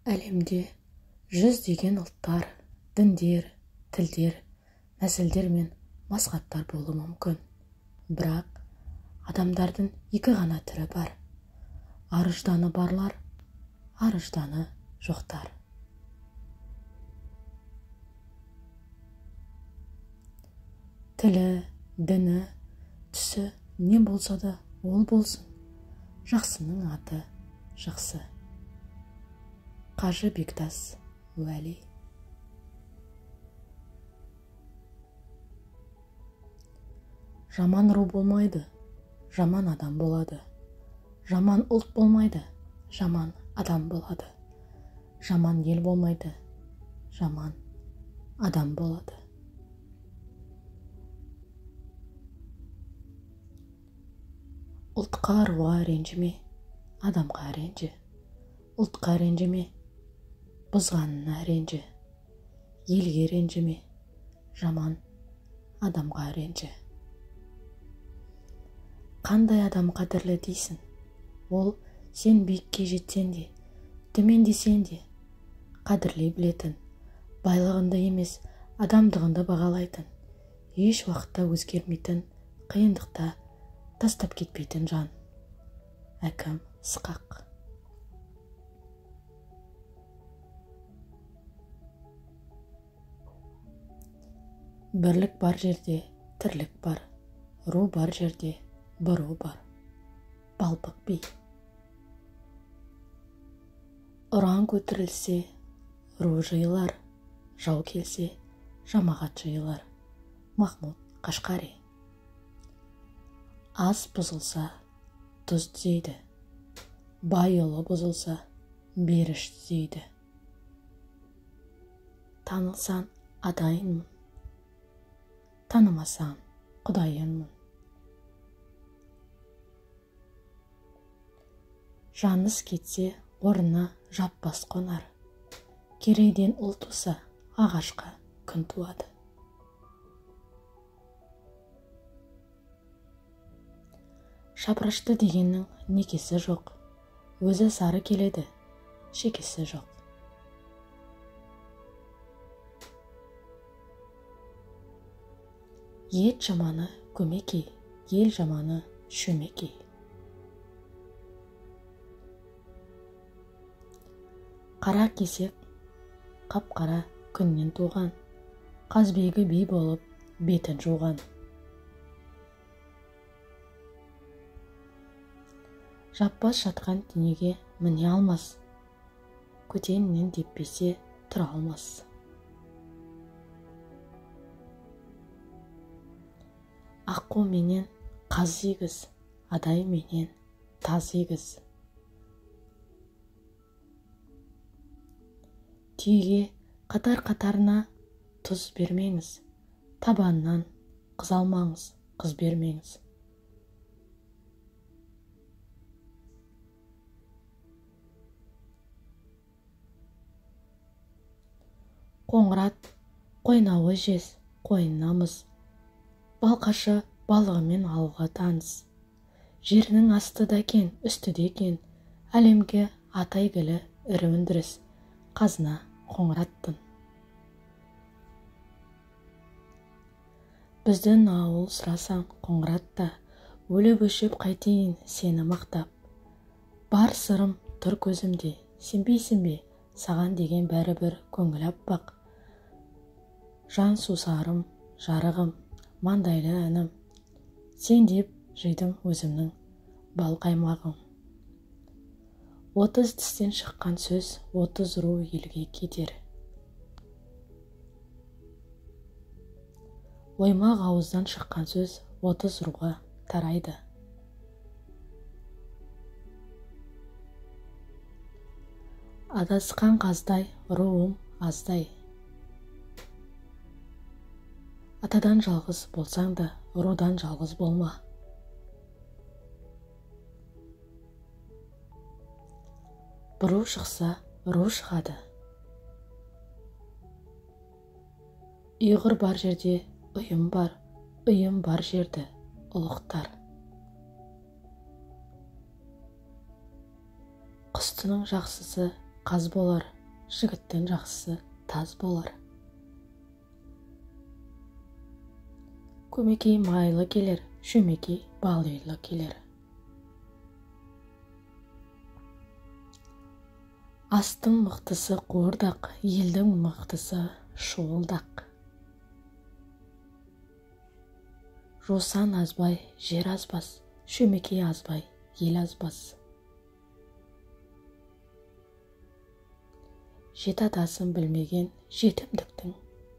Әлемде жүздеген ұлттар, діндер, тілдер, нәсілдер мен мазхабтар болуы мүмкін. Бірақ адамдардың екі ғана түрі бар. Ар-ұжданы барлар, ар-ұжданы жоқтар. Тілі, діні, түсі не болса да ол болсын. Жақсының аты жақсы. Қажы Бектас Уәли. Жаман ру болмайды, жаман адам болады. Жаман ұлт болмайды, жаман адам болады. Жаман ел болмайды, жаман адам болады. Ұлтқа, руға ренжіме, адамға ренжі. Ұлтқа ренжіме, бұзғанына ренжі. Елге ренжіме, жаман адамға ренжі. Қандай адам қадірлі дейсің? Ол сен биікке жетсең де, төмендесең де қадірлей білетін, байлығыңды емес, адамдығыңды бағалайтын, еш уақытта өзгермейтін, қиындықта тастап кетпейтін жан. Әкім Сықақ. Бірлік бар жерде тірлік бар, ру бар жерде бұру бар. Балпық би. Ұран көтерілсе, ру жиылар, жау келсе, жамағат жиылар. Махмұд Қашқари. Ас бұзылса, тұз түзейді. Бай ұлы бұзылса, беріш түзейді. Танылсаң, атайынмын. Танымасаң, құдайынмын. Жаныс кетсе, орнына жаппас қонар. Керейден ұл туса, ағашқа күн туады. Шапырашты дегеннің некесі жоқ, өзі сары келеді, шекесі жоқ. Ет жаманы көмекей, ел жаманы шөмекей. Қара кесек қап-қара күннен туған, Қазбегі би болып бетін жуған. Жаппас жатқан түйеге міне алмас, көтенінен теппесе тұра алмас. Аққу менен қаз егіз, адай менен таз егіз. Түйеге қатар-қатарына тұз бермеңіз, табанынан қыз алмаңыз, қыз бермеңіз. Қоңырат қойнауы жез, қойнына мыз. Балқашы балығымен алға таныс. Жерінің асты да кең, үсті де кең, әлемге аты әйгілі ірі өндіріс, қазына Қоңыраттың. Біздің ауыл сұрасаң Қоңыратта, өліп-өшіп қайтейін сені мақтап. Бар сырым тұр көзімде, сенбейсің бе, саған деген бәрібір көңіл аппақ. Жан сусарым, жарығым, маңдайлы әнім, сен деп жидым өзімнің бал қаймағым. 30 тістен шыққан сөз 30 ру елге кетер. Оймақ ауыздан шыққан сөз 30 руға тарайды. Адасқан қаздай, руым аздай. Атадан жалғыз болсаң да, рудан жалғыз болма. Бұру шықса, ру шығады. Ұйғыр бар жерде ұйым бар, ұйым бар жерді ұлықтар. Құстының жақсысы қаз болар, жігіттің жақсысы таз болар. Көмекей майлы келер, шөмекей балилы келер. Астың мықтысы қуырдақ, елдің мықтысы шуылдақ. Жосан азбай, жер азбас, шөмекей азбай, ел азбас. Жеті атасын білмеген жетімдіктің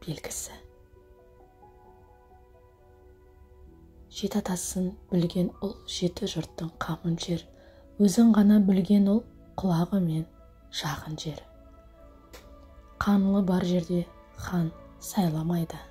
белгісі. Жеті атасын білген ұл жеті жұрттың қамын жер, өзін ғана білген ұл құлағы мен жағын жер. Қанлы бар жерде хан сайламайды.